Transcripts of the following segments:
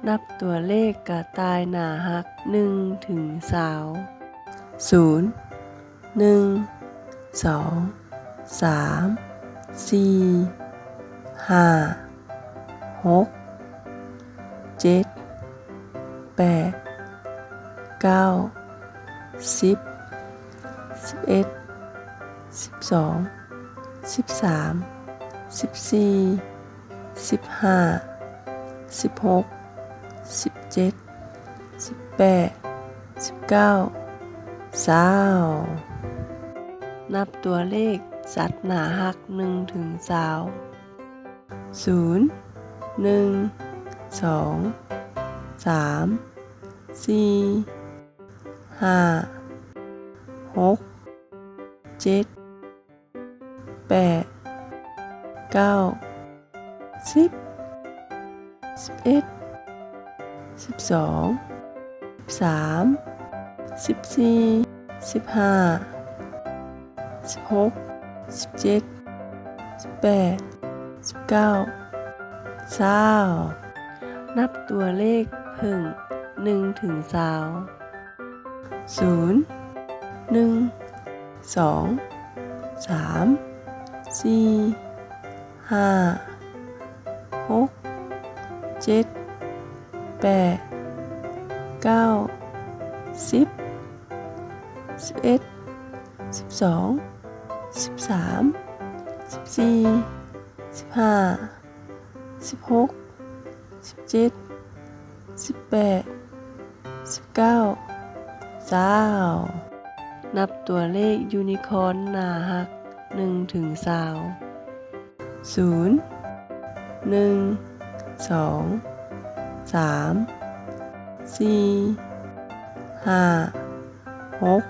ນັບຕົວເລກກະຕ່າຍໜ້າຮັກ ໜຶ່ງເຖິງຊາວ. ສູນ ໜຶ່ງ ສອງ ສາມ ສີ່ ຫ້າ ຫົກ ເຈັດ ແປດ ເກົ້າ ສິບ ສິບເອັດ ສິບສອງ ສິບສາມ ສິບສີ່ ສິບຫ້າ ສິບຫົກ ສິບເຈັດ ສິບແປດ ສິບເກົ້າ ຊາວ. ນັບຕົວເລກຈັດໜ້າຮັກ ໜຶ່ງເຖິງຊາວ. ສູນ ໜຶ່ງ ສອງ ສາມ ສີ່ ຫ້າ ຫົກ ເຈັດ ແປດ ເກົ້າ ສິບ ສິບເອັດ ສິບສອງ ສິບສາມ ສິບສີ່ ສິບຫ້າ ສິບຫົກ ສິບເຈັດ ສິບແປດ ສິບເກົ້າ ຊາວ. ນັບຕົວເລກເພິ່ງ ໜຶ່ງເຖິງຊາວ. ສູນ ໜຶ່ງ ສອງ ສາມ ສີ່ ຫ້າ ຫົກ ເຈັດ ແປດ ເກົ້າ ສິບ ສິບເອັດ ສິບສອງ ສິບສາມ ສິບສີ່ ສິບຫ້າ ສິບຫົກ ສິບເຈັດ ສິບແປດ ສິບເກົ້າ ຊາວ. ນັບຕົວເລກຢູນິຄອນໜ້າຮັກ ໜຶ່ງເຖິງຊາວ. ສູນ ໜຶ່ງ ສອງ ສາມ ສີ່ ຫ້າ ຫົກ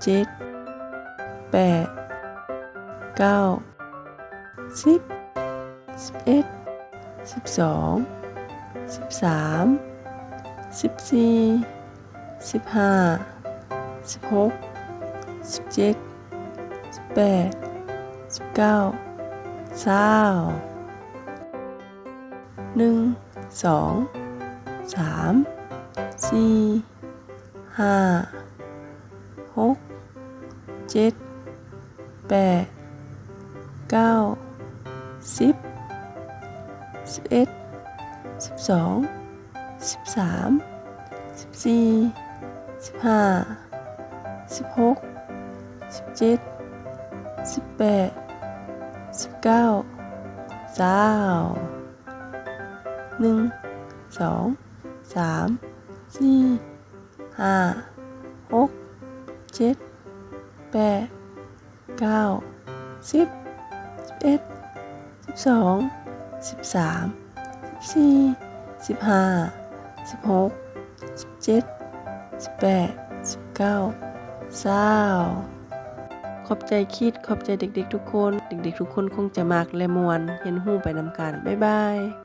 ເຈັດ ແປດ ເກົ້າ ສິບ ສິບເອັດ ສິບສອງ ສິບສາມ ສິບສີ່ ສິບຫ້າ ສິບຫົກ ສິບເຈັດ ສິບແປດ ສິບເກົ້າ ຊາວ. ໜຶ່ງ ສອງ ສາມ ສີ່ ຫ້າ ຫົກ ເຈັດ ແປດ ເກົ້າ ສິບ ສິບເອັດ ສິບສອງ ສິບສາມ ສິບສີ່ ສິບຫ້າ ສິບຫົກ ສິບເຈັດ ສິບແປດ ສິບເກົ້າ ຊາວ. ໜຶ່ງ ສອງ ສາມ ສີ່ ຫ້າ ຫົກ ເຈັດ ແປດ ເກົ້າ ສິບ ສິບເອັດ ສິບສອງ ສິບສາມ ສິບສີ່ ສິບຫ້າ ສິບຫົກ ສິບເຈັດ ສິບແປດ ສິບເກົ້າ ຊາວ. ຂອບໃຈຄິດ ຂອບໃຈເດັກໆທຸກຄົນ. ເດັກໆທຸກຄົນຄົງຈະມັກ ແລະ ມ່ວນ ຮຽນຮູ້ໄປນຳກັນ. ບາຍບາຍ.